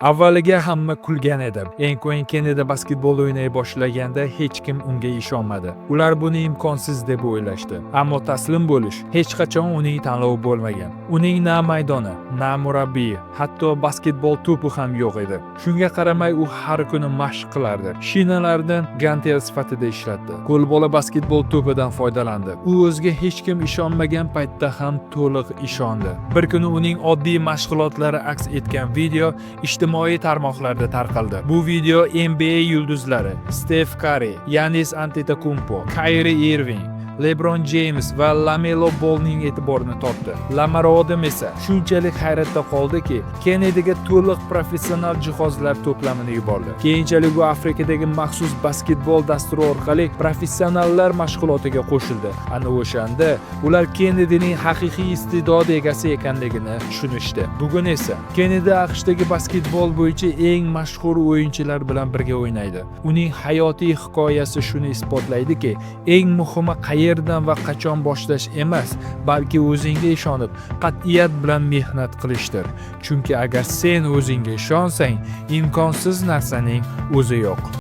Avvaliga hamma kulgan edi. Enkuen Kennedi basketbol o'ynay boshlaganda hech kim unga ishonmadi. Ular buni imkonsiz deb o'ylashdi. Ammo taslim bo'lish hech qachon uning tanlovi bo'lmagan. Uning na maydoni, na murabbiyi, hatto basketbol to'pi ham yo'q edi. Shunga qaramay, u har kuni mashq qilardi. Shinalarni gantel sifatida ishlatdi. Qo'lbola basketbol to'pidan foydalandi. U o'ziga hech kim ishonmagan paytda ham to'liq ishondi. Bir kuni uning oddiy mashg'ulotlari aks etgan video ijtimoiy tarmoqlarda tarqaldi. Bu video NBA yulduzlari Stef Karri, Yanis Antetokounmpo, Kayri Irving, LeBron James va Lamelo Ballning e'tiborini tortdi. Lamar Odom esa shunchalik hayratda qoldiki, Kennediga to'liq professional jihozlar to'plamini yubordi. Keyinchalik u Afrikadagi maxsus basketbol dasturi orqali professionallar mashg'ulotiga qo'shildi. Ana o'shanda ular Kennedining haqiqiy iste'dod egasi ekanligini tushunishdi. Bugun esa Kennedi AQShdagi basketbol bo'yicha eng mashhur o'yinchilar bilan birga o'ynaydi. Uning hayotiy hikoyasi shuni isbotlaydiki, eng muhimi qayerdan va qachon boshlash emas, balki o'zingga ishonib, qat'iyat bilan mehnat qilishdir. Chunki agar sen o'zingga ishonsang, imkonsiz narsaning o'zi yo'q.